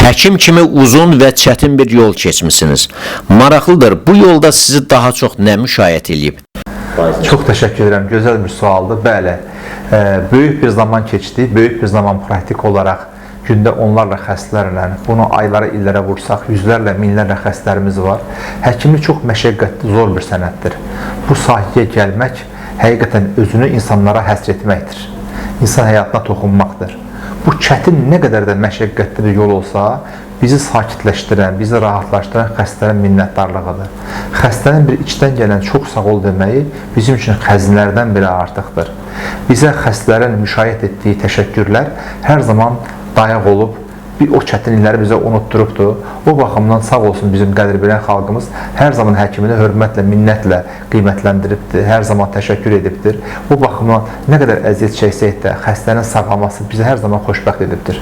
Həkim kimi uzun və çətin bir yol keçmisiniz. Maraqlıdır, bu yolda sizi daha çox nə müşayiət eləyib? Çox təşəkkür edirəm. Gözəl bir sualdır. Bəli, böyük bir zaman keçdi. Böyük bir zaman praktik olaraq gündə onlarla xəstələrlə, bunu aylara, illərə vursaq, yüzlərlə, minlərlə xəstələrimiz var. Həkimlik çox məşəqqətli, zor bir sənətdir. Bu sahəyə gəlmək həqiqətən özünü insanlara həsr etməkdir. İnsan həyatına toxunmaqdır. Bu çətin nə qədər də məşəqqətli bir yol olsa, bizi sakitləşdirən, bizi rahatlaşdıran xəstənin minnətdarlığıdır. Xəstənin bir içdən gələn çox sağ ol deməyi bizim üçün xəzinələrdən biri artıqdır. Bizə xəstələrin müşayiət etdiyi təşəkkürlər hər zaman dayaq olub, bir o çətinlikləri bizə unutdurubdur. O baxımdan sağ olsun bizim qədir bilən xalqımız hər zaman həkimini hörmətlə, minnətlə qiymətləndiribdir, hər zaman təşəkkür edibdir. O baxımdan nə qədər əziyyət çəksək də xəstənin sağalması bizi hər zaman xoşbəxt edibdir.